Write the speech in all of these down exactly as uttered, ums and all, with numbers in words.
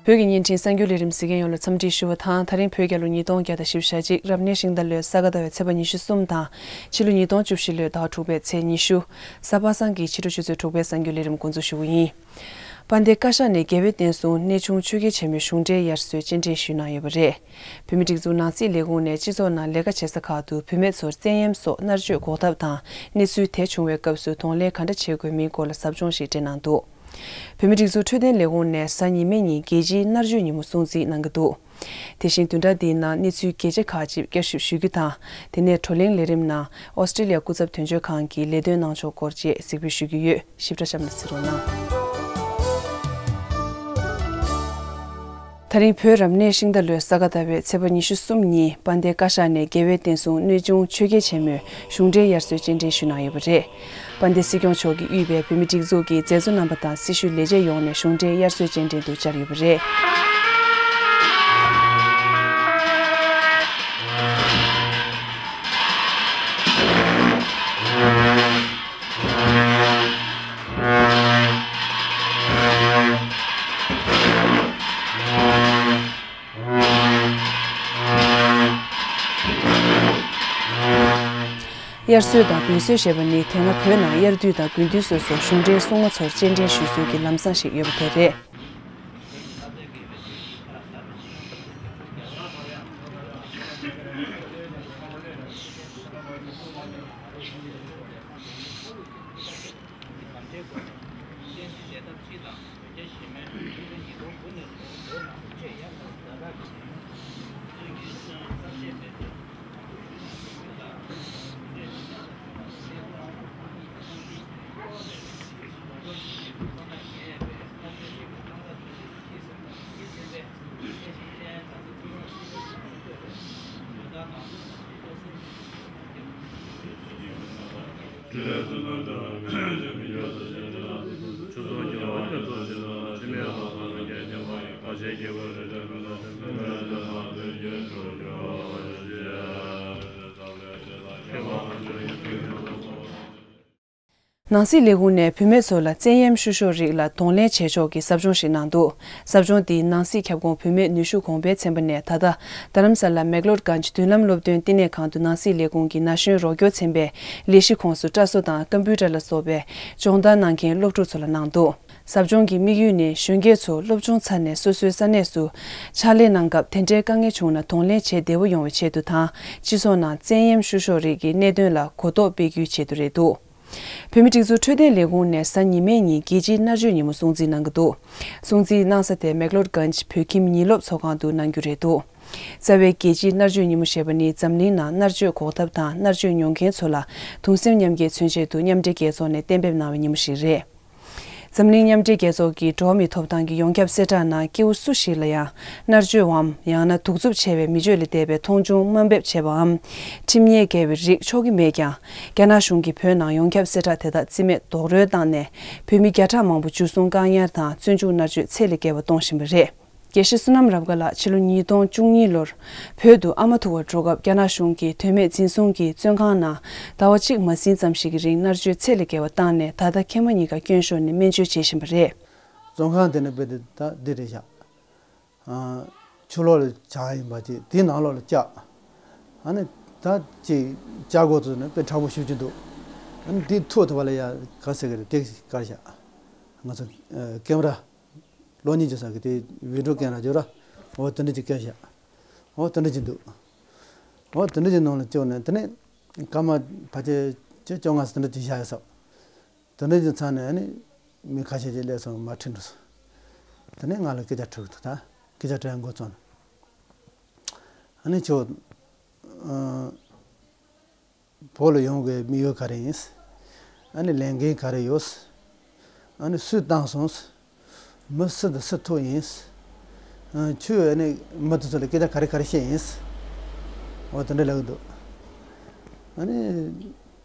བོད་ཀྱི་བརྙན་འཕྲིན་གསར་འགྱུར་ལས་རིམ་གཟིགས་མཁན་ཡོངས་ལ་འཚམས་འདྲི་ཞུ་བ་དང་། ད་རིང་བོད་རྒྱལ་ལོ་ཉིས་སྟོང་བརྒྱ་དང་བཞི་བཅུ་ཞེ་གཅིག་རབ་གནས་ཤིང་རྟ་ལོའི་ས་ག་ཟླ་བའི་ཚེས་པ་ཉི་ཤུ་གསུམ་དང་། ཕྱི་ལོ་ཉིས་སྟོང་བཅུ་བཞི་ལོའི་ཟླ་བ་དྲུག་པའི་ཚེས་ཉི་ཤུ། གཟའ་པ་སངས་ཀྱི་ཕྱི་དྲོ་ཆུ་ཚོད་དྲུག་པའི་གསར་འགྱུར་ལས་རིམ་འགོ་འཛུགས་ཞུ་གི་ཡིན། དཔལ་ལྡན་བཀའ་ཤག་ནས་རྒྱལ་བའི་བསྟན་སྲུང་གནས་ཆུང་ཆོས་རྒྱལ་ཆེན་མོའི་གཞུང་འབྲེལ་དབྱར་གསོལ་སྤྱན་འདྲེན་ཞུས་གནང་ཡོད་པ་རེད། བོད་མིའི་སྒྲིག་འཛུགས་ནང་སྲིད་ལས་ཁུངས་ནས་སྤྱི་ཚོགས་ནང་ལས་ཀ་བྱེད་ས་ཁག་ཏུ་བུད་མེད་ཚོར་བཙན་གཡེམ་སོགས་མནར་གཅོད་འགོག་ཐབས་དང་། གནས་ཚུལ་དེ་བྱུང་བའི་སྐབས་སུ་གདོང་ལེན་ག་འདྲ་བྱེད་དགོས་མིན་སྐོར་ལ་ཟབ་སྦྱོང་ཞིག་སྤྲད་གནང་འདུག་བོད་མིའི་སྒྲིག་འཛུགས་འཕྲོད་བསྟེན་ལས་ཁུངས་ནས་གཟའ་ཉི་མའི་ཉིན་རྒྱལ་སྤྱིའི་མནར་གཅོད་ཉིན་མོ་སྲུང་བརྩི་གནང་གི་འདུག་དེ་བཞིན་བདུན་ཕྲག་འདིའི་ནང་གནས་ཚུལ་གལ་ཆེ་ཁག་ཅིག་བསྐྱར་ཞིབ་ཞུ་རྒྱུ་དང་། དེ་ནས་བགྲོ་གླེང་ལས་རིམ་ནང་ཨོ་སི་ཀྲི་ལི་ཡ་སྐུ་ཚབ་དོན་གཅོད་ཁང་གིས་ལས་དོན་གནང་ཕྱོགས་སྐོར་བཅས་གཟིགས་འབུལ་ཞུ་རྒྱུ་ཡོད། ཞིབ་ཕྲ་གཤམ་ལ་གཟིགས་རོགས་གནང་། ད་རིང་བོད་རབ་གནས་ཤིང་རྟ་ལོའི་ས་ག་ཟླ་བའི་ཚེས་པ་ཉི་ཤུ་གསུམ་ཉིན་དཔལ་ལྡན་བཀའ་ཤག་ནས་རྒྱལ་བའི་བསྟན་སྲུང་གནས་ཆུང་ཆོས་རྒྱལ་ཆེན་མོའི་གཞུང་འབྲེལ་དབྱར་གསོལ་སྤྱན་འདྲེན་ཞུས་གནང་ཡོད་པ་རེད། དཔལ་ལྡན་སྲིད་སྐྱོང་མཆོག་གིས་དབུས་པའི་བོད་མིའི་སྒྲིག་འཛུགས་ཀྱི་མཛད་གཙོ་རྣམ་པ་དང་སྲི་ཞུ་ལས་བྱེད་ཡོངས་ནས་གཞུང་འབྲེལ་དབྱར་གསོལ་སྤྱན་འདྲེན་དུ་བཅར་ཡོད་པ་རེད། དབྱར་གསོལ་དང་འབུལ་གསོལ་ཞེས་པ་ནི་དེ་སྔ་བོད་ནང་དབྱར་དུས་དང་དགུན་དུས་སོ་སོར་གཞུང་འབྲེལ་སྲུང་མ་ཚོར་སྤྱན་འདྲེན་ཞུ་སྲོལ་གྱི་ལམ་བཟང་ཞིག་ཡོད་པ་དེ་རེད། ནང་སྲིད་ལས་ཁུངས་ནས་བུད་མེད་ཚོ་ལ་བཙན་གཡེམ་བཤུ་གཞོག་རིགས་ལ་གདོང་ལེན་བྱེད་ཕྱོགས་ཀྱི་ཟབ་སྦྱོང་ཞིག་གནང་འདུག་ཟབ་སྦྱོང་འདི་ནང་སྲིད་ཁྱབ་ཁོངས་བུད་མེད་ནུས་ཤུགས་གོང་འཕེལ་ཚན་པ་ནས་ད་ལྟ་རྡ་རམ་ས་ལ་མེག་ལོར་གྷན་ཇི་མདུན་ལམ་སློབ་སྟོན་བསྟི་གནས་ཁང་དུ་ནང་སྲིད་ལས་ཁུངས་ཀྱི་ན་གཞོན་རོགས་སྐྱོར་ཚན་པས་ལས་གཞི་ཁོངས་སུ་སྐྲ་བཟོ་དང་ཀམ་པུ་ཊར་ལ་སོགས་པའི་སྦྱོང་བརྡར་གནང་མཁན་སློབ་ཕྲུག་ཚོ་ལ་གནང་འདུག་ཟབ་སྦྱོང་གི་དམིགས་ཡུལ་ནི་གཞོན་སྐྱེས་ཚོ་སློབ་སྦྱོང་ཚར་ནས་སོ་སོའི་ས་གནས་སུ་ཕྱག་ལས་གནང་སྐབས་དེ་འདྲའི་དཀའ་ངལ་བྱུང་ན་གདོང་ལེན་བྱེད་བདེ་བོ་ཡོང་བའི་ཆེད་དུ་དང་། སྤྱི་ཚོགས་ནང་བཙན་གཡེམ་བཤུ་གཞོག་རིགས་ཀྱི་གནད་དོན་ལ་གོ་རྟོགས་སྤེལ་རྒྱུའི་ཆེད་དུ་རེད་འདུག་བོད་མིའི་སྒྲིག་འཛུགས་འཕྲོད་བསྟེན་ལས་ཁུངས་ནས་གཟའ་ཉི་མའི་ཉིན་རྒྱལ་སྤྱིའི་མནར་གཅོད་ཉིན་མོ་སྲུང་བརྩི་གནང་གི་འདུག་སྲུང་བརྩི་གནང་ས་དེ་མེག་ལོར་གྷན་ཇི་བོད་ཁྱིམ་ཉིན་སློབ་ཚོགས་ཁང་དུ་གནང་རྒྱུ་རེད་འདུག་རྩ་བའི་རྒྱལ་སྤྱིའི་མནར་གཅོད་ཉིན་མོ་ཞེས་པ་ནི་འཛམ་གླིང་ནང་མནར་གཅོད་འགོག་ཐབས་དང་མནར་གཅོད་མྱོང་མཁན་ཚོ་ལ་གདུང་སེམས་མཉམ་སྐྱེད་མཚོན་ཆེད་དུ་མཉམ་འབྲེལ་རྒྱལ་ཚོགས་ནས་གཏན་འབེབས་གནང་བའི་ཉིན་མོ་ཞིག་རེད། འཛམ་གླིང་མཉམ་འབྲེལ་རྒྱལ་ཚོགས་ཀྱི་འགྲོ་བ་མིའི་ཐོབ་ཐང་གི་ཡོངས་ཁྱབ་གསལ་བསྒྲགས་ནང་སྐྱེ་བོ་སུ་ཞིག་ལ་ཡང་མནར་གཅོད་བམ་ཡང་ན་གདུག་རྩུབ་ཆེ་བའི་མི་སྤྱོད་ལ་འདས་པའི་མཐོང་ཆུང་དམའ་འབེབས་བྱེད་པའམ་ཁྲིམས་ཉེས་འགལ་བའི་རིགས་འཇོག་གི་མེད་ཀྱང་། རྒྱ་ནག་གཞུང་གིས་བོད་ནང་ཡོངས་ཁྱབ་གསལ་བསྒྲགས་དེ་དག་རྩིས་མེད་རྡོག་རོལ་བཏང་ནས་བོད་མི་བརྒྱ་ཕྲག་མང་པོ་འཇུ་བཟུང་བཀག་ཉར་དང་བཙོན་འཇུག་མནར་གཅོད་ཚད་ལས་བརྒལ་བ་གཏོང་བཞིན་པ་རེད། དགེ་བཤེས་བསོད་ནམས་རབ་དགའ་ལགས་ཕྱི་ལོ་ཉིས་སྟོང་བཅུ་གཉིས་ལོར་བོད་དུ་ཨ་མ་ཐུག་པར་འགྲོ་སྐབས་རྒྱ་ནག་གཞུང་གིས་དོན་མེད་འཛིན་བཟུང་གིས་བཙོན་ཁང་ནང་ཟླ་བ་གཅིག་མ་ཟིན་ཙམ་ཞིག་གི་རིང་མནར་གཅོད་ཚད་ལས་བརྒལ་བ་བཏང་ནས་ད་ལྟ་མཁལ་མ་གཉིས་ཀ་སྐྱོན་ཤོར་ནས་སྨན་བཅོས་བྱེད་བཞིན་པ་རེད། བཙོན་ཁང་དེ་ནི་དཔེ་དེ་ད་འདི་རེད་ཤག་ཨ། ཆུ་ལོག་ལ་བྱ་ཡིན་པ་ཅིག་དེའི་ནང་ལོགས་ལ་བཅག་ཨ་ནི་ད་ཅིག་བཅག་འགོ་ཚུགས་ནས་དཔེ་དྲག་པོ་ཞེ་པོ་ཅིག་འདུག་ཨ་ནི་དེའི་ཐོག་དེ་བ་ལ་ཡ་ག་ཟེར་གི་རེད། དེ་གར་བཞག་ང་ཚོ་ཨ་ཀེམ་ར། གློག་བརྙན་བྱེད་ས་གི་དེ་བི་ཌི་ཡོ་ཀེམ་ར་བརྗོད་ར། འོ་དེ་འདྲ་ཅིག་བཀལ་བཞག་འོ་དེ་འདྲ་ཅིག་འདུག་འོ་དེ་འདྲ་ཅིག་ནང་ལ་བཅུག་ནས་དེ་ནས་སྐར་མ་ཕལ་ཆེར་བཅུ་བཅོ་ལྔ་ཙམ་དེ་འདྲ་ཅིག་བཞག་ཡོད་ས། དེ་འདྲ་ཅིག་ཚར་ནས་ཨ་ནི་མི་ཁ་ཤས་ཅིག་སླེབས་སོང་། མར་ཁྲིད་འགྲོ་སོང་། དེ་ནས་ང་ལ་སྐད་ཆ་དྲིས་འདུག་ད་སྐད་ཆ་དྲི་ཡ་འགོ་བཙུགས་ནས་ཨ་ནི་ཁྱོད་ཨ། བོད་ལ་ཡོང་དགོས་དམིགས་ཡུལ་ག་རེ་ཡིན། ཨ་ནི་ལས་འགན་ག་རེ་ཡོད། ཨ་ནི་སུས་བཏང་སོང་། མི་སུ་དང་སུ་ཐུག་ཡིན། ཨ་ཁྱོས་ཨ་ནི་མི་དེ་ཚོ་ལ་སྐད་ཆ་ག་རེ་ག་རེ་བཤད་ཡིན། འོ་དེ་འདྲ་ལབ་ཀྱི་འདུག་ཨ་ནི་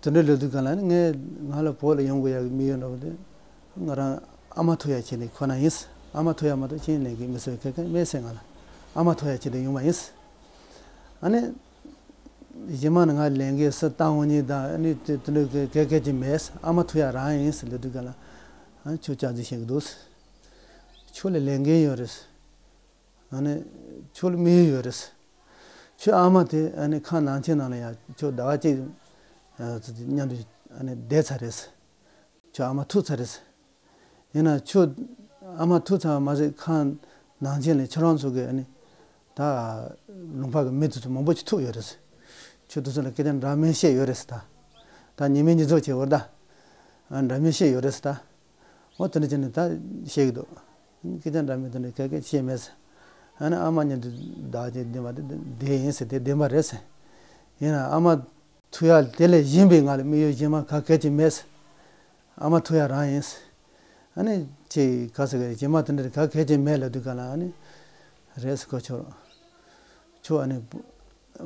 དེ་འདྲ་ལབ་དུས་གང་ལ་ཨ་ནི་ངས་ང་ལ་བོད་ལ་ཡོང་དགོས་ཡག་གི་དམིགས་ཡུལ་འདྲ་པོ་དེ་ང་རང་ཨ་མ་ཐུག་ཡག་ཆེད་ནས་ཁོ་ན་ཡིན། ཨ་མ་ཐུག་ཡག་མ་གཏོགས་ཁྱེད་ལས་ཀྱི་མི་སུ་ག་གེ་མེད་ཟེར། ང་ལ་ཨ་མ་ཐུག་ཡག་ཆེད་དུ་ཡོང་བ་ཡིན། ཨ་ནི། གཞན་མ་ནི་ང་ལས་འགན་སུ་བཏང་འོང་ཉིན་དང་ཨ་ནི་དེ་དེ་འདྲ་གི་གལ་གལ་ཅིག་མེད། ཨ་མ་ཐུག་ཡག་རང་ཡིན་ཟེར་ལབ་དུས་ག་ལ། ཨ་ཁྱོད་ཅག་འཛིན་ཤེས་ཀྱི་འདུག་ཁྱོད་ལ་ལས་འགན་ཡོད་རེད། ཨ་ནི་ཁྱོད་ལ་དམིགས་ཡུལ་ཡོད་རེད། ཁྱོད་ཨ་མ་དེ་ཨ་ནི་ཁང་ནང་ཆེན་ནང་ལ་ཡང་ཁྱོད་ཟླ་བ་གཅིག་ཨ་ཙི་ཙི་མཉམ་དུ་ཨ་ནི་བསྡད་ཚར་རེད། ཁྱོད་ཨ་མ་ཐུག་ཚར་རེད། ཡིན་ན་ཁྱོད་ཨ་མ་ཐུག་ཚར་བ་མ་ཟད་ཁང་ནང་ཆེན་ལ་ཁྱོད་རང་ཚོ་གི་ཨ་ནི་ད་ལུང་པ་གི་མི་དེ་ཚོ་མང་པོ་ཞིག་ཐུག་ཡོད་རེད། ཁྱོད་དེ་ཚོ་ལ་སྐད་ཆ་འདྲ་མིན་བཤད་ཡོད་རེད་ད། ད་ཉི་མའི་ཉི་ཚོགས་བྱེད་བར་ད། ཨ་འདྲ་མིན་བཤད་ཡོད་རེད་ད། འོ་དེ་འདྲ་བྱས་ནས་ད་བཤད་གི་འདུག་སྐད་ཆ་འདྲ་མིན་དེ་འདྲ་ག་གེ་བཤད་མེད་ཟེར། ཨ་ནི་ཨ་མ་མཉམ་དུ་བདག་ཅིག་བདེན་པ་དེ་བདེན་ཡིན་ཟེར་དེ་བདེན་པ་རེད་ཟེར། ཡིན་ན་ཨ་མ་ཐུག་ཡ་དེ་ལས་གཞན་པའི་ང་ལ་དམིགས་ཡུལ་གཞན་མ་ག་གེ་ཅིག་མེད་ཟེར། ཨ་མ་ཐུག་ཡ་རང་ཡིན་ཟེར། ཨ་ནི་ཅིག་ག་ཟེར་གི་རེད། གཞན་མ་དེ་འདྲ་ག་གེ་ཅིག་མེད་ལབ་དུས་ག་ལ་ཨ་ནི་རེད་ཟེར་གོ། ཁྱོད་ཁྱོད་ཨ་ནི་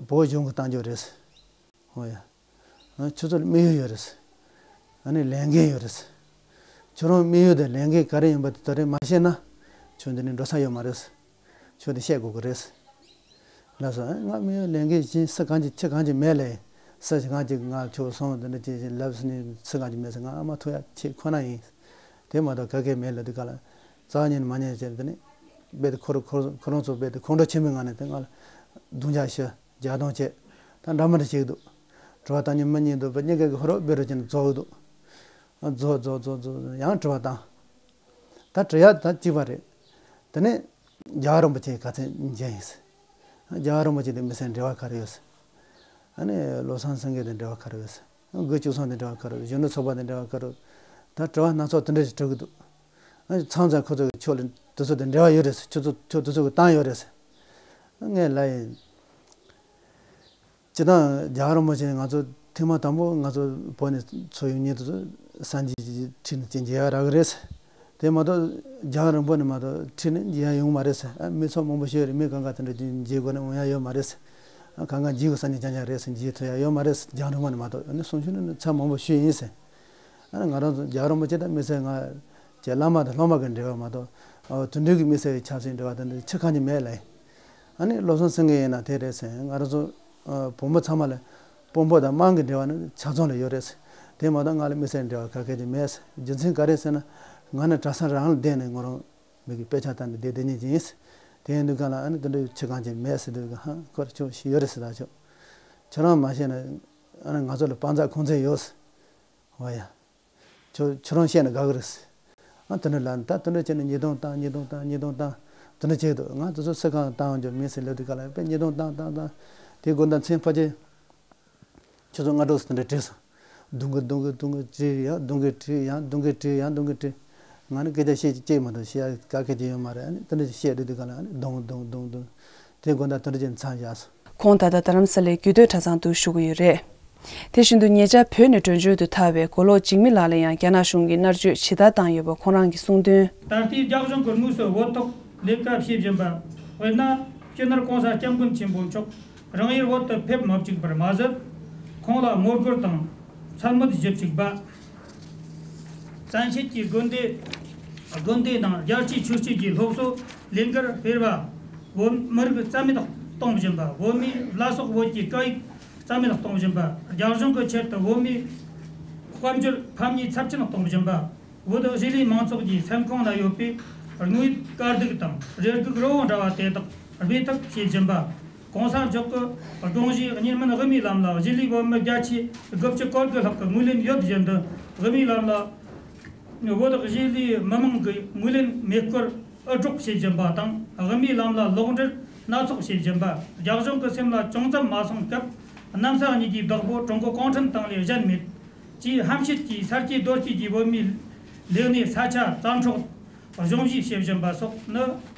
བོད་གཞུང་གི་བཏང་རྒྱུ་རེད་ཟེར། ཨོ་ཡ། ཨ་ཁྱོད་ཚོ་ལ་དམིགས་ཡུལ་ཡོད་རེད། ཨ་ནི་ལས་འགན་ཡོད་རེད། ཁྱོད་རང་དམིགས་ཡུལ་དང་ལས་འགན་ག་རེ་ཡིན་པ་དེ་ད་རེས་མ་ཤེས་ན། ཁྱོད་འདི་ནས་འགྲོ་ས་ཡོད་མ་རེད། ཁྱོད་དེ་བཤད་དགོས་ཀྱི་རེད། ལགས་སོ། ཨ་ང་དམིགས་ཡུལ་ལས་འགན་གཞན་སུ་གང་ཅི་ཁྱི་གང་ཅི་མེད་ལས། སུ་ཞིག་གང་ཅི་ང་ཁྱོད་སོང་འདི་འདྲ་ཅི་ཞིག་ལབ་ཟིན་ནས་སུ་གང་ཅི་མེད་ཟེར། ང་ཨ་མ་ཐུག་ཡ་ཁྱེད་ཁོ་ན་ཡིན། དེ་མ་གཏོགས་ག་གེ་མེད་ལབ་དུས་ག་ལ། རྩ་བ་ཉིད་ནས་མ་ཉན་བྱས་དེ་ནས་རྦད་དེ་ཁོ་རང་ཁོ་རང་ཁོ་རང་ཚོ་རྦད་དེ་ཁོང་ཁྲོ་ཆེན་པོའི་ངང་ནས་དེ་ང་ལ་རྡུང་རྒྱག་ཞུ། རྒྱག་རྡུང་བྱས། ད་འདྲ་མི་འདྲ་བྱེད་ཀྱི་འདུག་དྲི་བ་བཏང་ཉན་མི་གཉིས་འདུག་པ་གཉིས་ཀ་གི་ཧོ་རོ་བེ་རོ་བྱས་ནས་རྫོགས་ཀྱི་འདུག་རྫོགས་རྫོགས་རྫོགས་རྫོགས་ཡང་དྲི་བ་བཏང་། ད་དྲི་ཡ་ད་གཅིག་པ་རེད། དེ་ནས་རྒྱལ་བ་རིན་པོ་ཆེ་ག་ཚད་མཇལ་ཡིན་ཟེར། རྒྱལ་བ་རིན་པོ་ཆེ་དང་དམིགས་བསལ་འབྲེལ་བ་ག་རེ་ཡོད་ཟེར། ཨ་ནི་བློ་བཟང་སེང་གེ་དང་འབྲེལ་བ་ག་རེ་ཡོད་ཟེར། དགུ་བཅུ་གསུམ་དང་འབྲེལ་བ་ག་རེ་ཡོད། གཞོན་ནུ་ཚོགས་པ་དང་འབྲེལ་བ་ག་རེ་ཡོད། ད་དྲི་བ་སྣ་ཚོགས་དེ་འདྲ་ཞིག་དྲི་གི་འདུག་ཨ་ནི་མཚམས་མཚམས་ཁོ་ཚོ་གི་ཁྱོད་ལ་དེ་ཚོ་དང་འབྲེལ་བ་ཡོད་རེད་ཟེར། ཁྱོད་ཚོ་ཁྱོད་དེ་ཚོ་གི་བཏང་ཡོད་རེད་ཟེར། ངས་ལབ་ཡིན། སྤྱིར་བཏང་རྒྱལ་བ་རིན་པོ་ཆེ་ང་ཚོ་ཐེངས་མ་དང་པོ་ང་ཚོ་བོད་ནས་ཚུར་ཡོང་མཁན་དེ་ཚོ་སངས་རྒྱས་ཀྱི་ཁྲི་ནས་ཅིག་མཇལ་ཡག་རག་གི་རེད། དེ་མ་གཏོགས་རྒྱལ་བ་རིན་པོ་ཆེ་ནས་མ་གཏོགས་ཁྲི་ནས་མཇལ་ཡག་ཡོང་མ་རེད་ཟེར། ཨ་མི་ཚོགས་མང་པོ་ཞིག་ཡོད་རེད། མི་གང་ག་དེ་འདྲ་ཅིག་མཇལ་དགོས་ནས་འོང་ཡག་ཡོད་མ་རེད་ཟེར། ཨ་གང་ག་མཇལ་དགོས་ས་ནས་རྐྱང་རྐྱང་རེད་ཟེར། མཇལ་ཐུབ་ཡག་ཡོད་མ་རེད་ཟེར། རྒྱལ་བ་རིན་པོ་ཆེ་ནས་མ་གཏོགས། ཨ་ནི་གསུང་ཆོས་ནི་ཚད་མང་པོ་ཞིག་ཡིན་ཟེར། ཨ་ནི་ང་རང་ཚོ་རྒྱལ་བ་རིན་པོ་ཆེ་དང་དམིགས་བསལ་ང་བཅས་བླ་མ་དང་སློབ་མ་གི་འབྲེལ་བ་མ་གཏོགས། ཨ་དེ་འདྲའི་གི་དམིགས་བསལ་གྱི་ཆབ་སྲིད་འབྲེལ་བ་དེ་འདྲ་ཅི་གང་ཅི་མེད་ལ། ཨ་ནི་བློ་བཟང་སེང་གེ་ཡིན་ན་དེ་རེད་ཟེར། ང་རང་ཚོ་ཨ་བོན་པོ་ཚང་མ་ལ་དཔོན་པོ་དང་དམངས་ཀྱི་འབྲེལ་བ་ནི་ཆ་ཚང་ལ་ཡོད་རེད་ཟེར། དེ་མ་གཏོགས་ང་ལ་དམིགས་བསལ་འབྲེལ་བ་ག་གེ་ཅིག་མེད་ཟེར། རྒྱུ་མཚན་ག་རེ་ཟེར་ན། ང་ནི་གྲྭ་ས་རང་ལ་བསྡད་ནས་ང་རང་མི་གི་དཔེ་ཆ་ལྟ་ནས་བསྡད་བསྡད་མཁན་ཅིག་ཡིན་ཟེར། དེ་ཡིན་དུས་གང་ལ་ཨ་ནི་དེ་འདྲ་ཅི་གང་ཅི་མེད་ཟེར་དུས་གང་ཧ་ཁོ་ར་ཁྱོད་ཤི་ཡོད་རེད་ཟེར། ད་ཁྱོད་ཁྱོད་རང་མ་ཤེས་ན་ཨ་ནི་ང་ཚོ་ལ་དཔའ་མཛངས་ཁུངས་བཙན་ཡོད་ཟེར། འོ་ཡ། ཁྱོད་ཁྱོད་རང་བཤད་ན་དགའ་གི་རེད་ཟེར། ཨ་དེ་འདྲ་ལབ་ནས་ད་དེ་འདྲ་བྱས་ནས་ཉེས་རྡུང་བཏང་། ཉེས་རྡུང་བཏང་། ཉེས་རྡུང་བཏང་། དེ་འདྲ་བྱས་འདུག་ང་དེ་ཚོ་སུ་གང་བཏང་རྒྱུ་མིན་ཟེར་ལབ་དུས་ག་ལ་དཔེ་ཉེས་རྡུང་བཏང་བཏང་བཏང་། དེ་དགོང་དག་མཚན་ཕ་གི་ཁྱོད་ཚོ་སྔ་དྲོ་སུ་དེ་འདྲ་བྲིས་སོང་། རྡུང་གི་རྡུང་གི་རྡུང་གི་བྲིས། ཡང་རྡུང་གི་བྲིས། ཡང་རྡུང་གི་བྲིས། ཡང་རྡུང་གི་བྲིས། ང་ནི་སྐད་ཆ་བཤད་ཀྱི་སྐྱེས་མ་གཏོགས་བཤད་ཡག་ག་གེ་ཅིག་ཡོད་མ་རེད། ཨ་ནི་དེ་འདྲ་བཤད་དུས་དུས་ག་ལ་ཨ་ནི་རྡུང་རྡུང་རྡུང་རྡུང་། དེ་དགོང་དག་དེ་འདྲ་བྱས་ནས་མཚམས་བཞག་སོང་། ཁོང་ད་ལྟ་རྡ་རམ་ས་ལའི་རྒྱུད་སྟོད་གྲྭ་ཚང་དུ་བཞུགས་ཀྱི་ཡོད་རེད། དེ་བཞིན་དུ་ཉེ་ཆར་བོད་ནས་བྲོས་བྱོལ་དུ་ཐར་བའི་མགོ་ལོག་འཇིགས་མེད་ལགས་ལ་ཡང་རྒྱ་ནག་གཞུང་གིས་མནར་གཅོད་ཇི་ལྟར་བཏང་ཡོད་པ་ཁོང་རང་གིས་གསུངས་དོན། ད་ལྟའི་རྒྱ་གཞུང་གིས་དངོས་སུ་བོད་ཐོག་ལས་ཀ་བྱེད་བཞིན་པ། དཔེར་ན། སྤྱི་ནོར་༸གོང་ས་༸སྐྱབས་མགོན་ཆེན་པོ་མཆོག་རང་ཡུལ་བོད་དུ་ཕེབས་མ་བཅུག་པར་མ་ཟད། ཁོང་ལ་ངོ་རྒོལ་དང་མཚན་སྨོད་ཞུ་བཅུག་པ། བཙན་ཤེད་ཀྱིས་དགོན་སྡེ། དགོན་སྡེའི་ནང་རྒྱལ་གཅེས་ཆོས་གཅེས་ཀྱི་སློབ་གསོ་ལས་འགུལ་སྤེལ་བ། བོད་མི་རིགས་རྩ་མེད་གཏོང་བཞིན་པ། བོད་མིའི་བླ་སྲོག་བོད་ཀྱི་སྐད་ཡིག་རྩ་མེད་གཏོང་བཞིན་པ། རྒྱ་གཞུང་གི་ཆེད་དུ་བོད་མིའི་དཔལ་འབྱོར་ཕམ་ཉེས་ཚབས་ཆེན་གཏོང་བཞིན་པ། བོད་གཞིས་ལུས་མང་ཚོགས་ཀྱི་སེམས་ཁོང་ན་ཡོད་པའི་དངོས་ཡོད་དཀའ་སྡུག་དང་རེ་སྒུག་རི་བོ་འདྲ་བ་དེ་དག་སྦས་ཐབས་བྱེད་བཞིན་པ། ༸གོང་ས་མཆོག་གི་དགོངས་བཞེད་གཉིས་སྨན་དབུ་མའི་ལམ་ལ་གཞིས་ལུས་བོད་མི་བརྒྱ་ཆ་དགུ་བཅུ་གོ་དགུ་ལྷག་གིས་ངོས་ལེན་ཡོད་བཞིན་དུ། དབུ་མའི་ལམ་ལ་བོད་གཞིས་ལུས་མི་མང་གིས་ངོས་ལེན་མེད་སྐོར་འུར་སྒྲོག་བྱེད་བཞིན་པ་དང་། དབུ་མའི་ལམ་ལ་ལོག་འགྲེལ་སྣ་ཚོགས་བྱེད་བཞིན་པ། རྒྱ་གཞུང་གི་སེམས་ལ་ཅུང་ཙམ་མ་སོང་སྐབས། གནམ་ས་གཉིས་ཀྱི་བདག་པོ་ཀྲུང་གོ་གུང་ཁྲན་ཏང་ལས་གཞན་མེད་ཅེས་ཧམ་བཤད་ཀྱིས་ས་སྐྱེས་རྡོ་སྐྱེས་ཀྱི་བོད་མིའི་ལས་གནས་ས་ཆ་རྩ་འཕྲོག་གཞོམ་གཞིས་བྱེད་བཞིན་པ་སོགས་ནི།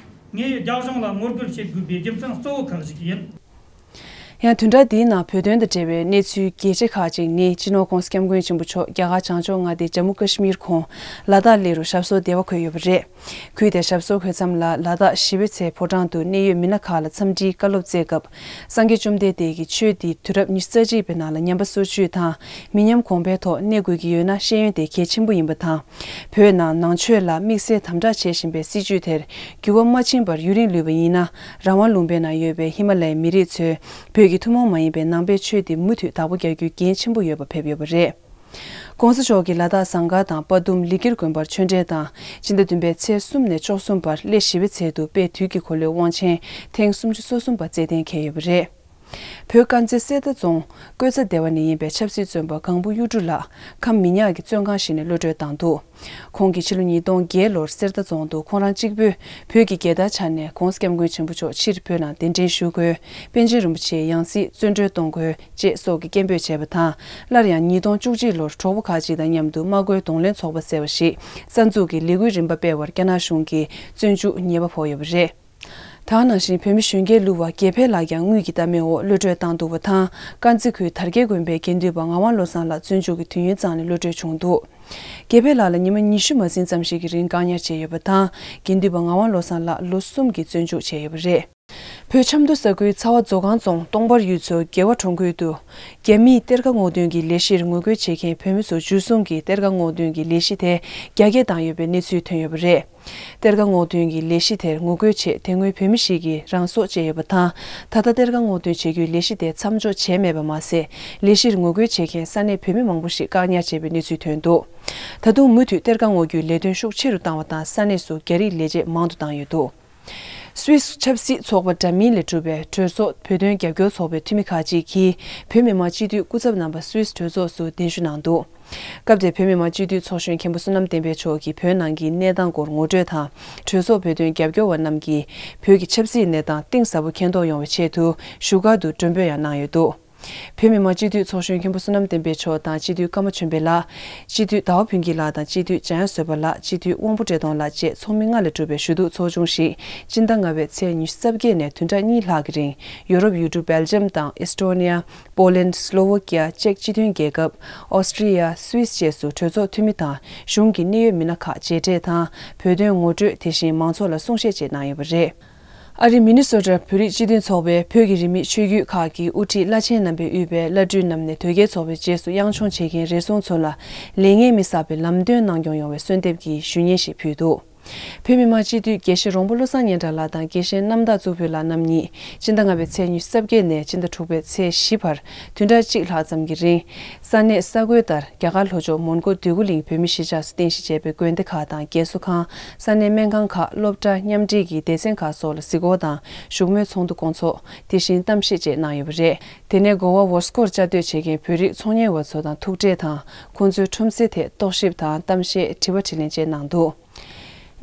ངས་རྒྱ་གཞུང་ལ་ངོ་རྒོལ་བྱེད་དགོས་པའི་རྒྱུ་མཚན་གཙོ་བོ་ཁག་ཅིག་ཡིན། ཡང་བདུན་ཕྲག་འདིའི་ནང་བོད་དོན་དང་འབྲེལ་བའི་གནས་ཚུལ་གལ་ཆེ་ཁག་ཅིག་ནི། སྤྱི་ནོར་༸གོང་ས་༸སྐྱབས་མགོན་ཆེན་པོ་མཆོག་རྒྱ་གར་བྱང་ཕྱོགས་མངའ་སྡེ་ཇམ་མུ་ཀ་ཤི་མིར་ཁོངས་ལ་དྭགས་སླེབས་རུ་ཞབས་སོར་བདེ་བར་འཁོད་ཡོད་པ་རེད། ཁུལ་དེར་ཞབས་སོར་འཁོད་མཚམས་ལ། ལ་དྭགས་ཞི་བའི་ཚལ་ཕོ་བྲང་དུ་གནད་ཡོད་མི་སྣ་ཁག་ལ་འཚམས་འདྲིའི་བཀའ་སློབ་སྩལ་སྐབས། སངས་རྒྱས་བཅོམ་ལྡན་འདས་ཀྱིས་ཆོས་འདི་དུས་རབས་ཉི་ཤུ་རྩ་གཅིག་པའི་ནང་ལ་ཉམས་པ་སོར་ཆུད་དང་། མི་ཉམས་གོང་འཕེལ་ཐོག་གནས་དགོས་ཀྱི་ཡོད་ན་ཤེས་ཡོན་དེ་གལ་ཆེན་པོ་ཡིན་པ་དང་། བོད་ནང་ནང་ཆོས་ལ་དམིགས་བསལ་དམ་དྲག་བྱེད་བཞིན་པའི་སྲིད་བྱུས་དེར་འགྱུར་བ་མ་ཕྱིན་པར་ཡུན་རིང་ལུས་པ་ཡིན་ན། རང་དབང་ལུང་པའི་ནང་ཡོད་པའི་ཧི་མ་ལ་ཡའི་མི་རིགས་ཚོས་བོད་ཀྱི་ཐུན་མོང་མ་ཡིན་པའི་ནང་པའི་ཆོས་འདི་མུ་མཐུད་བདག་པོ་རྒྱག་རྒྱུའི་འགན་ཆེན་པོ་ཡོད་པ་ཕེབས་ཡོད་པ་རེད། ༧གོང་ས་མཆོག་གིས་ལ་དྭགས་ཟངས་དཀར་དང་དཔའ་གདུམ་ལི་ཀིར་དགོན་པར་ཆོས་འབྲེལ་དང་སྤྱི་ཟླ་བདུན་པའི་ཚེས་གསུམ་ནས་བཅུ་གསུམ་བར་སླེ་བཞི་པའི་ཚལ་དུ་དཔལ་དུས་ཀྱི་འཁོར་ལོའི་དབང་ཆེན་ཐེངས་སུམ་ཅུ་སོ་གསུམ་པ་རྩེ་གཏན་འཁེལ་ཡོད་པ་རེད། བོད་དཀར་མཛེས་གསེར་རྟ་རྫོང་ཀོས་ཚ་སྡེ་བ་ནས་ཡིན་པའི་ཆབ་སྲིད་བཙོན་པ་གང་བུ་གཡུ་གྲུ་ལགས་ཁམས་མི་ཉག་གི་བཙོན་ཁང་ཞིག་ནས་གློད་བཀྲོལ་བཏང་འདུག་ཁོང་གིས་ཕྱི་ལོ་ཉིས་སྟོང་བརྒྱད་ལོར་གསེར་རྟ་རྫོང་དུ་ཁོང་རང་གཅིག་པུས་བོད་ཀྱི་རྒྱལ་དར་འཕྱར་ནས་༧གོང་ས་༧སྐྱབས་མགོན་ཆེན་པོ་མཆོག་ཕྱིར་བོད་ནང་གདན་འདྲེན་ཞུ་དགོས། པཎ་ཆེན་རིན་པོ་ཆེའི་ཡང་སྲིད་བཙོན་གྲོལ་གཏོང་དགོས་ཅེས་སོགས་ཀྱི་སྐད་འབོད་བྱས་པ་དང་། སླར་ཡང་ཉིས་སྟོང་བཅུ་གཅིག་ལོར་གྲོགས་པོ་ཁག་ཅིག་དང་མཉམ་དུ་དམག་སྒོའི་གདོང་ལེན་ཚོགས་པ་ཟེར་བ་ཞིག་གསར་འཛུགས་ཀྱིས་ལས་འགུལ་རིམ་པ་སྤེལ་བར་རྒྱ་ནག་གཞུང་གིས་བཙོན་འཇུག་ཉེས་པ་ཕོག་ཡོད་པ་རེད། ད་ག་ནང་བཞིན་བོད་མི་གཞོན་སྐྱེས་གླུ་བ་དགེ་འཕེལ་ལགས་ཀྱང་དངུལ་གྱི་ལྟ་སྨོན་འོག་གློད་བཀྲོལ་བཏང་འདུག་པ་དང་། དཀར་མཛེས་ཁུལ་དར་རྒྱས་དགོན་པའི་དགེ་འདུན་པ་ངག་དབང་བློ་བཟང་ལགས་བཙོན་འཇུག་གི་དུས་ཡུན་ཙམ་ནས་གློད་བཀྲོལ་བྱུང་འདུག་དགེ་འཕེལ་ལགས་ལ་ཉི་མ་ཉི་ཤུ་མ་ཟིན་ཙམ་ཞིག་གི་རིང་བཀག་ཉར་བྱས་ཡོད་པ་དང་། དགེ་འདུན་པ་ངག་དབང་བློ་བཟང་ལགས་ལོ་གསུམ་གྱི་བཙོན་འཇུག་བྱས་ཡོད་པ་རེད། བོད་ཆབ་མདོ་ས་ཁུལ་ཚ་བ་མཛོ་སྒང་རྫོང་སྟོང་པར་ཡུལ་ཚོ་རྒྱལ་བ་གྲོང་ཁུལ་དུ། རྒྱ་མིས་གཏེར་ཁ་སྔོག་འདོན་གྱི་ལས་གཞིར་ངོ་རྒོལ་བྱེད་མཁན་བོད་མི་ཚོ་འཇུ་བཟུང་གིས་གཏེར་ཁ་སྔོག་འདོན་གྱི་ལས་གཞི་དེ་རྒྱ་སྐྱེད་བཏང་ཡོད་པའི་གནས་ཚུལ་ཐོན་ཡོད་པ་རེད། གཏེར་ཁ་སྔོག་འདོན་གྱི་ལས་གཞི་དེར་ངོ་རྒོལ་ཆེད་དེ་སྔོན་བོད་མི་ཞིག་གིས་རང་སྲོག་བཅད་ཡོད་པ་དང་། ད་ལྟ་གཏེར་ཁ་སྔོག་འདོན་བྱེད་རྒྱུའི་ལས་གཞི་དེ་མཚམས་འཇོག་བྱས་མེད་པ་མ་ཟད། ལས་གཞིར་ངོ་རྒོལ་བྱེད་མཁན་ས་གནས་བོད་མི་མང་པོ་ཞིག་བཀག་ཉར་བྱས་པའི་གནས་ཚུལ་ཐོན་འདུག་ད་དུང་མུ་མཐུད་གཏེར་ཁ་སྔོག་རྒྱུའི་ལས་དོན་ཤུགས་ཆེ་རུ་བཏང་བ་དང་། ས་གནས་སུ་རྒྱ་རིགས་ལས་བྱེད་མང་དུ་བཏང་ཡོད་འདུག་སུད་སི་ཆབ་སྲིད་ཚོགས་པ་འདྲ་མིན་ལས་གྲུབ་པའི་གྲོས་ཚོགས་བོད་དོན་རྒྱབ་སྐྱོར་ཚོགས་པའི་འཐུས་མི་ཁག་ཅིག་གིས་བོད་མི་མང་སྤྱི་འཐུས་སྐུ་ཚབ་རྣམ་པ་སུད་སི་གྲོས་ཚོགས་སུ་གདན་ཞུ་གནང་འདུག་སྐབས་དེར་བོད་མི་མང་སྤྱི་འཐུས་ཚོགས་གཞོན་མཁན་པོ་བསོད་ནམས་བསྟན་འཕེལ་མཆོག་གིས་བོད་ནང་གི་གནས་སྟངས་སྐོར་ངོ་སྤྲོད་དང་། གྲོས་ཚོགས་བོད་དོན་རྒྱབ་སྐྱོར་བ་རྣམས་ཀྱིས་བོད་ཀྱི་ཆབ་སྲིད་གནས་སྟངས་གཏིང་ཟབ་པོ་མཁྱེན་རྟོགས་ཡོང་བའི་ཆེད་དུ་བཞུགས་སྒར་དུ་མགྲོན་འབོད་ཡང་གནང་ཡོད་འདུག་བོད་མི་མང་སྤྱི་འཐུས་ཚོགས་གཞོན་མཁན་པོ་བསོད་ནམས་བསྟན་འཕེལ་མཆོག་དང་། སྤྱི་འཐུས་ཀརྨ་ཆོས་འཕེལ་ལགས། སྤྱི་འཐུས་ཟླ་བ་ཕུན་སྐྱིད་ལགས་དང་། སྤྱི་འཐུས་འཇམ་དབྱངས་བཟོད་པ་ལགས། སྤྱི་འཐུས་དབང་པོ་བཀྲས་མཐོང་ལགས་བཅས་ཚོགས་མི་ལྔ་ལས་གྲུབ་པའི་ཞུ་གཏུག་ཚོགས་ཆུང་ཞིག་སྤྱི་ཟླ་ལྔ་པའི་ཚེས་ཉི་ཤུ་རྩ་བརྒྱད་ནས་བདུན་ཕྲག་གཉིས་ལྷག་གི་རིང་ཡུ་རོབ་ཡུལ་གྲུ་སྦེལ་ཇམ་དང་ཨེས་ཏྲོ་ནི་ཡ། པོ་ལན། སི་ལོ་ཝ་ཀི་ཡ། ཅེཀ་སྤྱི་མཐུན་རྒྱལ་ཁབ། ཨོ་སི་ཀྲི་ཡ། སུད་སི་བཅས་སུ་གྲོས་ཚོགས་འཐུས་མི་དང་གཞུང་གི་གནད་ཡོད་མི་སྣ་ཁག་མཇལ་འཕྲད་དང་། བོད་དོན་ངོ་སྤྲོད། དེ་བཞིན་མང་ཚོགས་ལ་གསུང་བཤད་བཅས་གནང་ཡོད་པ་རེད། ཨ་རིའི་མི་ནི་སོ་ཊ་བོད་རིགས་སྤྱི་མཐུན་ཚོགས་པས་བོད་ཀྱི་རིས་མེད་ཆོས་བརྒྱུད་ཁག་གི་དབུ་ཁྲིད་བླ་ཆེན་རྣམ་པས་དབུས་པའི་བླ་སྤྲུལ་རྣམས་ནས་དོལ་རྒྱལ་ཚོགས་པའི་རྗེས་སུ་གཡང་མཆོང་བྱེད་མཁན་རེ་ཟུང་ཚོ་ལ་ལས་ངན་མི་བསགས་པའི་ལམ་སྟོན་གནང་སྐྱོང་ཡོང་བའི་གསོལ་འདེབས་ཀྱི་ཞུ་སྙན་ཞིག་ཕུལ་འདུག་བོད་མི་མང་སྤྱི་འཐུས་དགེ་བཤེས་རོང་པོ་བློ་བཟང་སྙན་གྲགས་ལགས་དང་དགེ་བཤེས་རྣམ་དག་གཙུག་ཕུད་ལགས་རྣམ་གཉིས་སྤྱི་ཟླ་ལྔ་པའི་ཚེས་ཉི་ཤུ་རྩ་བརྒྱད་ནས་སྤྱི་ཟླ་དྲུག་པའི་ཚེས་བཞི་བར་བདུན་ཕྲག་གཅིག་ལྷག་ཙམ་གྱི་རིང་། ས་གནས་ས་ཁུལ་ལྟར་རྒྱ་གར་ལྷོ་ཕྱོགས་མོན་གྷོ་འདོད་རྒུ་གླིང་བོད་མི་གཞིས་ཆགས་སུ་རྟེན་གཞི་བྱས་པའི་དགོན་སྡེ་ཁག་དང་རྒས་གསོ་ཁང་། ས་གནས་སྨན་ཁང་ཁག་སློབ་གྲྭ། མཉམ་འབྲེལ་གྱི་སྡེ་ཚན་ཁག་སོགས་ལ་གཟིགས་སྐོར་དང་། བཞུགས་མོལ་ཚོགས་འདུ་སྐོང་ཚོགས། དེ་བཞིན་གཏམ་བཤད་བཅས་གནང་ཡོད་པ་རེད། དེ་ནས་གོ་བ་ཝོ་སི་ཀོར་བཅའ་སྡོད་བྱེད་མཁན་བོད་རིགས་ཚོང་གཉེར་བ་ཚོ་དང་ཐུག་འཕྲད་དང་། ཁོང་ཚོའི་ཁྲོམ་སའི་ཐད་རྟོག་ཞིབ་དང་གཏམ་བཤད། དྲི་བ་དྲིས་ལན་བཅས་གནང་འདུག་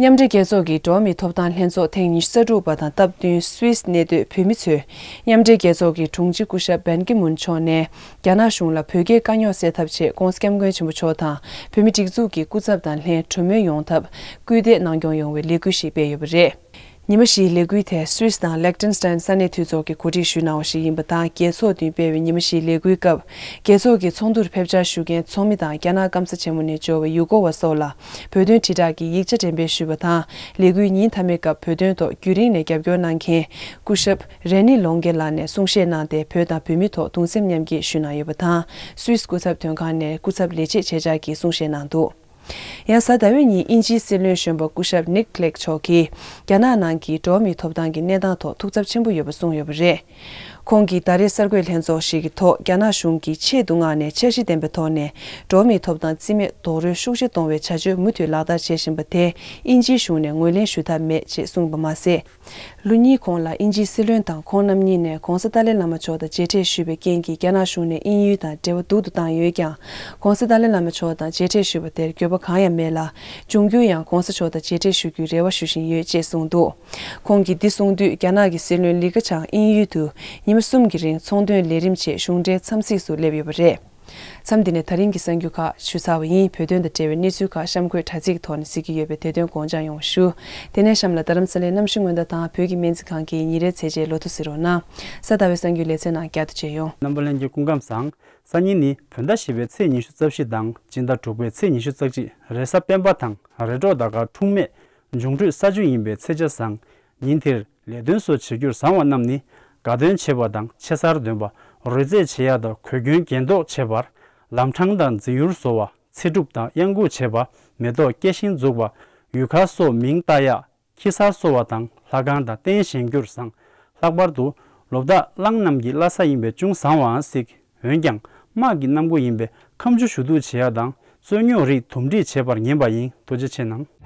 མཉམ་འབྲེལ་རྒྱལ་ཚོགས་ཀྱི་འགྲོ་བ་མིའི་ཐོབ་ཐང་ལྷན་ཚོགས་ཐེངས་ཉི་ཤུ་རྩ་དྲུག་པ་དང་སྟབས་བསྟུན་སུད་སི་གནས་སྡོད་བོད་མི་ཚོས་མཉམ་འབྲེལ་རྒྱལ་ཚོགས་ཀྱི་དྲུང་ཆེ་སྐུ་ཞབས་བན་ཀི་མུན་མཆོག་ནས་རྒྱ་ནག་གཞུང་ལ་བོད་རྒྱའི་དཀའ་རྙོག་སེལ་ཐབས་ཆེད་༧གོང་ས་༧སྐྱབས་མགོན་ཆེན་པོ་མཆོག་དང་བོད་མི་སྒྲིག་འཛུགས་ཀྱི་སྐུ་ཚབ་དང་ལྷན་གྲོས་མོལ་ཡོང་ཐབས་སྐུལ་འདེད་གནང་སྐྱོང་ཡོང་བའི་ལས་འགུལ་ཞིག་སྤེལ་ཡོད་པ་རེད། ཉི་མ་བཞིའི་ལས་འགུལ་དེ་སུད་སི་དང་ལེག་ཏེན་སི་ཏན་ས་གནས་འཐུས་ཚོགས་ཀྱིས་གོ་སྒྲིག་ཞུས་གནང་བ་ཞིག་ཡིན་པ་དང་། རྒྱལ་ཚོགས་མདུན་སྤེལ་བའི་ཉི་མ་བཞིའི་ལས་འགུལ་སྐབས། རྒྱལ་ཚོགས་ཀྱི་ཚོགས་འདུར་ཕེབས་འཆར་ཞུ་མཁན་ཚོགས་མི་དང་རྒྱ་ནག་སྐམ་ས་ཆེན་མོ་ནས་འབྱོར་བའི་ཡུལ་སྐོར་བ་སོགས་ལ་བོད་དོན་དྲིལ་བསྒྲགས་ཀྱི་ཡིག་ཆ་འགྲེམས་སྤེལ་ཞུས་པ་དང་། ལས་འགུལ་ཉིན་མཐའ་མའི་སྐབས་བོད་དོན་ཐོག་རྒྱུན་རིང་ནས་རྒྱབ་སྐྱོར་གནང་མཁན་སྐུ་ཞབས་རེ་ནི་ལོང་གེ་ལགས་ནས་གསུང་བཤད་གནང་སྟེ། བོད་དང་བོད་མིའི་ཐོག་གདུང་སེམས་མཉམ་སྐྱེད་ཞུས་གནང་ཡོད་པ་དང་། སུད་སི་སྐུ་ཚབ་དོན་ཁང་ནས་སྐུ་ཚབ་ལས་བྱེད་ཆེད་བཅར་གྱིས་གསུང་བཤད་གནང་འདུག་ཡང་གཟའ་ཟླ་བའི་ཉིན་དབྱིན་ཇིའི་སྲིད་བློན་གཞོན་པ་སྐུ་ཞབས་ནིག་ཀླེག་མཆོག་གིས་རྒྱ་ནག་ནང་གི་འགྲོ་བ་མིའི་ཐོབ་ཐང་གི་གནས་སྟངས་ཐོག་ཐུགས་འཚབ་ཆེན་པོ་ཡོད་པ་གསུངས་ཡོད་པ་རེད། ཁོང་གིས་ད་རེས་གསར་འགོད་ལྷན་ཚོགས་ཤིག་གི་ཐོག་རྒྱ་ནག་གཞུང་གིས་ཆེད་དུ་མངགས་ནས་འཆར་གཞི་ལྡན་པའི་ཐོག་ནས་འགྲོ་བ་མིའི་ཐོབ་ཐང་རྩིས་མེད་རྡོག་རོལ་ཤུགས་ཆེ་གཏོང་བའི་བྱ་སྤྱོད་མུ་མཐུད་ལག་བསྟར་བྱེད་བཞིན་པ་དེ་དབྱིན་ཇིའི་གཞུང་ནས་ངོས་ལེན་ཞུ་ཐབས་མེད་ཅེས་གསུངས་པ་མ་ཟད། ལོ་གཉིས་གོང་ལ་དབྱིན་ཇིའི་སྲིད་བློན་དང་ཁོང་རྣམ་གཉིས་ནས་༧གོང་ས་ཏཱ་ལའི་བླ་མ་མཆོག་དང་མཇལ་འཕྲད་ཞུས་པའི་རྐྱེན་གྱིས་རྒྱ་ནག་གཞུང་ནས་དབྱིན་ཡུལ་དང་འབྲེལ་བ་སྡུག་ཏུ་བཏང་ཡོད་ཀྱང་། ༧གོང་ས་ཏཱ་ལའི་བླ་མ་མཆོག་དང་མཇལ་འཕྲད་ཞུས་པ་དེར་འགྱོད་པ་གང་ཡང་མེད་ལ། འབྱུང་འགྱུར་ཡང་༧གོང་ས་མཆོག་དང་མཇལ་འཕྲད་ཞུ་རྒྱུའི་རེ་བ་ཞུ་བཞིན་ཡོད་ཅེས་གསུངས་འདུག་ཁོང་གིས་འདི་གསུངས་དུས། རྒྱ་ནག་གི་སྲིད་བློན་ལི་ཁེ་ཆང་དབྱིན་ཡུལ་དུ་ཉི་མ་གསུམ་གྱི་རིང་ཚོང་དོན་ལས་རིམ་ཆེད་གཞུང་འབྲེལ་འཚམས་གཟིགས་སུ་སླེབས་ཡོད་པ་རེད། མཚམས་འདི་ནས་ད་རིང་གི་གསར་འགྱུར་ཁག་ཞུ་ཚར་བ་ཡིན། བོད་དོན་དང་འབྲེལ་བའི་གནས་ཚུལ་ཁག་གཤམ་འཁོད་དྲ་ཚིགས་ཀྱི་ཐོག་ནས་གཟིགས་ཀྱི་ཡོད་པས། དེ་དོན་དགོངས་འཇགས་ཡོང་བ་ཞུ། དེ་ནས་གཤམ་ལ་རྡ་རམ་ས་ལའི་གནམ་གཤིས་སྔོན་བརྡ་དང་བོད་ཀྱི་སྨན་རྩིས་ཁང་གི་ཉིན་རེའི་ཚེས་བཅད་ལོ་ཐོ་གཟིགས་རོགས་གནང་། གཟའ་ཟླ་བའི་གསར་འགྱུར་ལེ་ཚན་ནང་བསྐྱར་དུ་མཇལ་ཡོང་། རྣམ་པ་ལྷན་རྒྱས་སྐུ་ཁམས་བཟང་། སང་ཉིན་ནི་བོད་ཟླ་བཞི་པའི་ཚེས་ཉི་ཤུ་རྩ་བཞི་དང་སྤྱི་ཟླ་དྲུག་པའི་ཚེས་ཉི་ཤུ་རྩ་གཅིག་རེས་གཟའ་སྤེན་པ་དང་རེས་གྲོགས་ཟླ་སྐར་འཁྲུངས་མེད་འབྱུང་འཕྲོད་ས་བཅུ་ཡིན་པའི་ཚེས་ཆ་བཟང་། ཉིན་དེར་ལས་དོན་སོགས་བྱེད་རྒྱུར་བཟང་བ་རྣམས་ནི། དགའ་སྟོན་བྱེད་པ་དང་ཆེ་སར་འདོན་པ། རོལ་རྩེད་བྱེད་ཡག་དང་གོས་གྱོན་གྱེན་ལྡོག་བྱེད་པ། ལམ་འཕྲང་དང་འཛིན་ཡུལ་བཟོ་བ། ཚེ་སྒྲུབ་དང་གཡང་འགུག་བྱེད་པ། མེ་ཏོག་སྐྱེ་ཤིང་འཛུགས་པ། ཡུལ་ག་སོགས་མིང་བཏགས་ཡག་ཁྱི་གསར་གསོ་བ་དང་ལྷ་ཁང་དང་རྟེན་བཞེངས་རྒྱུར་བཟང་། ལྷག་པར་དུ་ལོ་བདག་གླང་རྣམས་ཀྱི་བླ་གཟའ་ཡིན་པས་ཅུང་བཟང་བའང་སྲིད། འོན་ཀྱང་ དམག་གི་གནམ་སྒོ་ཡིན་པས་ཁ་མཆུ་ཞུ་གཏུག་བྱེད་ཡ་དང་རྩོད་རྙོག་རིགས་དུམ་སྒྲིག་བྱེད་པར་ཉན་པ་ཡིན། ཐུགས་རྗེ་ཆེ་གནང་།